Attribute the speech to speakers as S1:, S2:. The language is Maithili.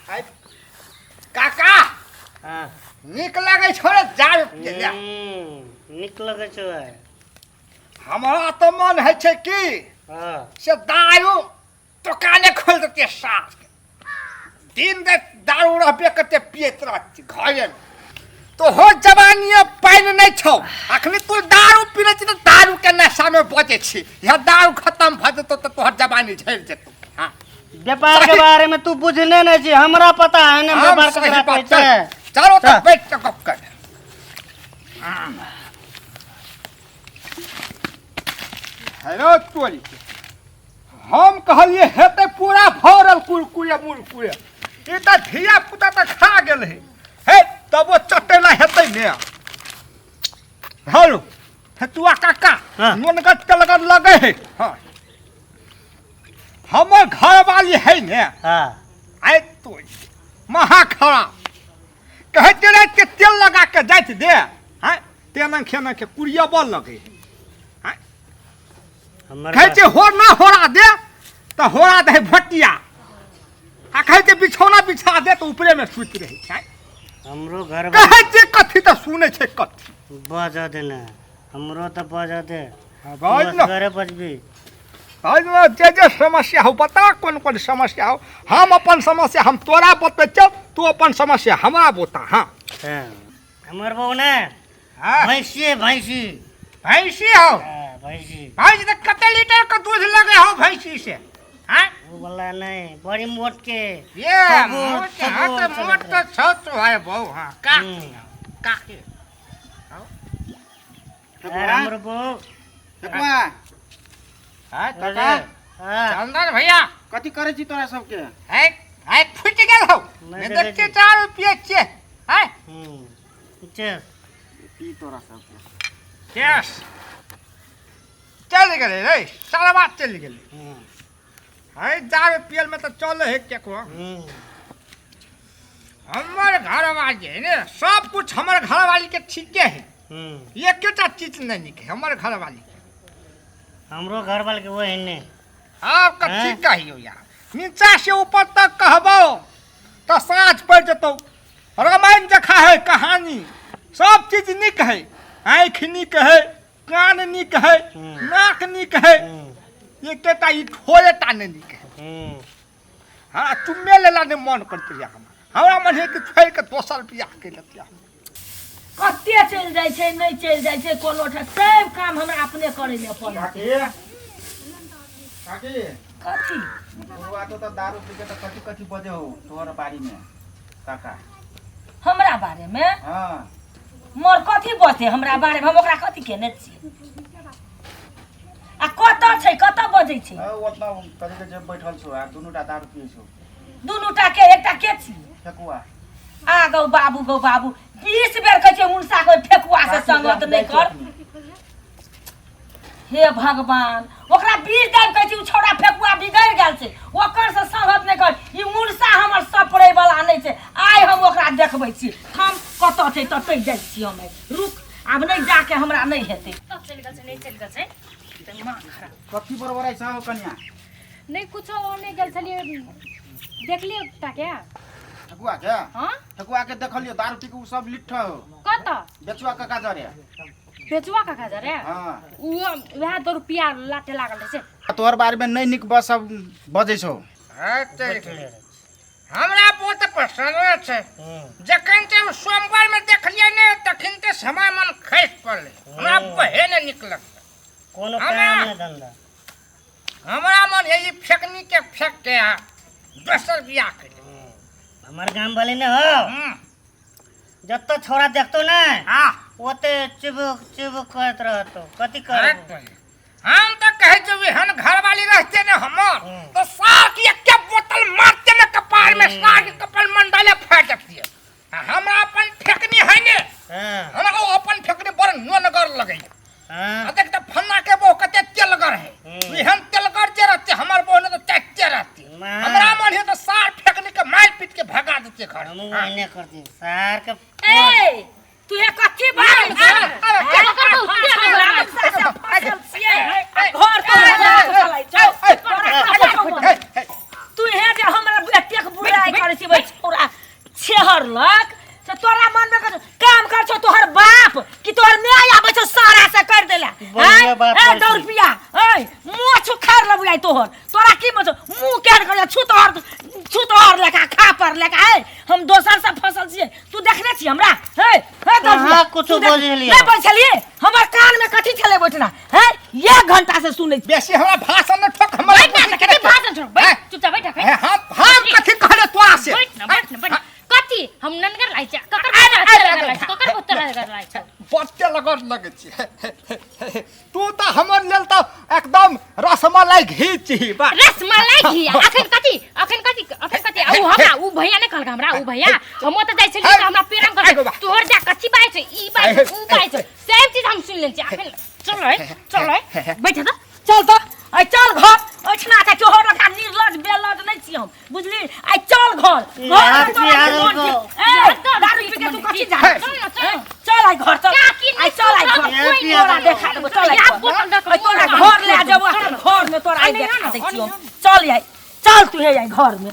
S1: आइ काका
S2: हाँ
S1: नीक लागै छौ रे दारू पियै लए।
S2: नीक लगै छौ
S1: हमरा तऽ मन होइ छै की
S2: हाँ
S1: से दारू दोकाने खोलि देतियै साँझ के दिन राति दारू रहबे करते पियैत रहती घरेमे तोहर जवानीमे पानि नहि छौ अखनी तू दारू पीने छी तऽ दारूके नशामे बजै छी यहाँ दारू खतम भऽ जेतौ तऽ तोहर जवानी झड़ि जेतौ। हाँ।
S2: व्यापार के बारे में तू बुझने नहीं छी, हमरा पता है ना
S1: हम
S2: व्यापार
S1: सही
S2: केकरा
S1: बात
S2: कहै छै।
S1: चल चलो तऽ
S2: चल।
S1: बैठ के गप कर। हेलो तोरी के। हम कहलिए हेतै पूरा भरल कुरकुरे मुरकुरे, ई तऽ धिया पुता तऽ खा गेल है। हे तब ओ चटेला हेतै ने। हेलो हेतुआ काका।
S2: हाँ।
S1: नोनगत के लगन लगे है। हाँ हमर घरवाली है ने।
S2: हाँ।
S1: आइ तो महा खराब कहै छै राति के तेल लगा के जाइत दे। हाँ तेना खेना के कुरियाबऽ लगे है। हाँ
S2: हमर
S1: कहै छै हो ना होरा दे तऽ होरा दे भटिया, आ कहै छै बिछौना बिछा दे तऽ ऊपरे में सुति रहै छै।
S2: हमरो घर
S1: कहै छै कथी तऽ सुनै छै कथी।
S2: बज दे ने, हमरो तऽ बज दे।
S1: हाँ, बाज ना।
S2: घरे बजबी।
S1: बाज ना, जे जे समस्या हो बता, कोन कोन समस्या हो। हम अपन समस्या हम तोरा बतबै छौ, तू अपन समस्या हमरा बता। हाँ।
S2: हाँ। हमर बहू ने
S1: हाँ।
S2: भैंसी है, भैंसी।
S1: भैंसी हो?
S2: हाँ, भैंसी।
S1: भैंसी तऽ कते लीटर के दूध लगे हो भैंसी से? हाँ?
S2: वो वाला नहीं, बड़ी मोट के।
S1: ये
S2: थबो,
S1: मोट, हाँ,
S2: थबो,
S1: तो
S2: थबो।
S1: मोट तो छौ तो है बहू। हाँ, का का के?
S2: यार, हमर बहू।
S3: ठकुआ।
S1: हाँ,
S3: काका।
S2: हाँ।
S1: चंदन भैया।
S3: कथी करै छी तोरा सबके?
S1: है, है, फुटि गेल हौ।
S2: नहि
S1: नहि
S2: देखै
S1: देखते
S2: छी।
S1: दारू पियै छियै। है?
S2: चल।
S3: पी तोरा सबके।
S1: यस। चलि गेलै रे, सारा बात चलि गेलै। है, दारू पियल में तऽ चलै है केकरो। हमर घरवाली जे है ने, सब कुछ हमर घरवाली के ठीके है। एकेटा चीज नहीं नीक है हमर घरवाली के।
S2: हमरो घरवाली के वही ने।
S1: आब कथी
S2: हैं?
S1: कहियो यार, नीचा से ऊपर तक कहबो तऽ साँझ पड़ि जेतौ। रामायण जखा है कहानी, सब चीज नीक है। आँखि नीक है, कान नीक है, नाक नीक है, एकेटा ई ठोरेटा नहि नीक है। हाँ, चुम्मे लेला नहि मन करते या हमरा। हमरा मन है कि छोड़ि के दोसर बियाह कर लेतिया।
S4: कते चलि जाइ छै, नहि चलि जाइ छै कोनो ठाम, सब काम हमरा अपने करै लए पड़ै छै।
S3: काकी, काकी।
S4: कथी?
S3: बौआ तो तऽ दारू पी के तऽ कथी कथी बजे हो तोहर बारी में काका?
S4: हमरा बारे में?
S3: हाँ।
S4: मोर कथी बजते हमरा बारे में? हम ओकरा कथी केने छियै? आ कतऽ छै, कतऽ बजै छै?
S3: ओतना कथी कहै छै बैठल छौ आ दुनूटा दारू पियै छौ।
S4: दुनूटा के एकटा के छी?
S3: ठेकुआ।
S4: आ गौ बाबू, गौ बाबू, 20 बेर कहै छै मुनसा के ठेकुआ से संगत नहि कर। हे भगवान, ओकरा 20 दिन कहै छै उ छौड़ा फेकुआ बिगड़ि गेल छै, ओकर से संगत नहि कर। ई मुनसा हमर सपरै वाला नहि छै। आइ हम ओकरा देखबै छी। हम कतऽ छै ततै जाइ छी हम। रुक, आब नहि जाके हमरा नहि हेतै।
S5: कतऽ चलि गेल छै, नहि चलि गेल छै, दिमाग खराब।
S3: कथी बड़बड़ाइ छौ कनिया?
S5: नहि कुछो, ओ नहि गेल छलियै, देखलियै एकटा के।
S3: ठकुआ के?
S5: हाँ?
S3: ठकुआ के देखलियो दारू पी के उ सब लिट्ठ हो।
S5: कतऽ?
S3: बेचुआ काका जरे।
S5: बेचुआ काका जरे?
S3: हाँ।
S5: उ वएह 2 रुपया लाटे लागल रहै छै।
S3: तोहर बारे में नहि नीक बस सब बजै छौ।
S1: हमरा बहुत पसंद छै। जखन ते सोमवार में देखलियै ने तखन ते समय मन खसि पड़लै। हमरा बहे ने नीक लगलै।
S2: कोनो काम नहि धंधा।
S1: हमरा मन है ई फेकनी के फेक के आ दोसर बियाह कर।
S2: हमर गाम वाले ने हो, जत्तो छोरा देखतो ने
S1: हाँ।
S2: ओते चिबुक चिबुक करैत रहतो। कथी करबो?
S1: हम तो कहै छियौ एहन घरवाली रहते ने हमर तो साग के एके बोतल मारते ने कपार में, साग के कपार मंडले फाटि जतियै। आ हमरा अपन फेकनी है ने,
S2: हाँ।
S1: हमरा ओ अपन फेकनी बड़ नोनगर लगैया।
S2: हाँ।
S1: आ देख त फन्ना के बहू कते तेलगर है। एहन तेलगर जे रहते हमर बहू ने तो चाटते रहते।
S2: माँ।
S1: हमरा मन है तो सार फेकनी के मारि पीट के भगा देते घर।
S2: हमहूँ
S1: हाँ।
S2: ओहने करती सार के।
S4: ए तू हे कथी बाजै
S1: अरे,
S4: छै?
S1: अरे,
S4: घर तो ऐ मुँह छुखार लेबू आइ तोहर। तोरा की मतलब मुँह केहन करिया छुतहर छुतहर लेखा खा पर लेखा। है हम दोसर से फसल छियै, तू देखने छी हमरा? हे हे दर्जी,
S2: कहाँ कुछो
S4: तू देख-
S2: बजलियै?
S4: नहि बजलियै? हमर कान में कथी छलै बैठना है? एक घंटा से सुनै छी।
S1: बेसी हमरा भाषण न ठोक हमरा।
S5: बैठ ना, कथी भाषण छोड़, बैठ, चुपचाप बैठ।
S1: हे, हम कथी कहले तोरा से?
S5: बैठ ना, बैठ ना, बैठ। कथी हम ननगर लाइ छै? ककर
S1: आरे,
S5: बोतल
S1: आरे,
S5: लगल छै? ककर बोतल लगल छै?
S1: बत्ते लगल लगै छी। तू तऽ हमर लेल तऽ एकदम रसमलाई घी छी बा।
S5: रसमलाई घी? अखन कथी, अखन कथी, अखन कथी? आ उ हमरा उ भैया नहि कहलक हमरा उ भैया, हम ओतऽ जाइ छलियै तऽ हमरा पेराम कहलक तोहर जा कथी बाजै छै, ई बाजै छै, उ बाजै छै, सब चीज हम सुनि लेल छी। अखन चल है, चल है, बैठ तऽ।
S4: चल तऽ आइ चल घर। ओहिठिना के तोहर लखा निर्लज बेलज नहि छी हम, बुझली? आइ चल घर, घर में तोरा
S2: यार,
S4: के मन
S2: यार,
S4: ठीक। ए, दारू पी के तू कथी जा?
S5: चल ना, चल।
S4: चल आइ घर चल।
S5: काकी नहि
S4: आइ चल आइ घर।
S5: सुनब, कोइ
S4: तोरा
S5: नहि।
S4: देखा देबो, चल आइ
S5: या
S4: घर।
S5: बोतल दऽ कऽ
S4: आइ तोरा
S5: मुँह
S4: घर ले जेबो, घर में तोरा आइ
S5: अने
S4: देखा
S5: आनो,
S4: दै
S5: अने
S4: छियौ। चल आइ, चल तू हे आइ घर में।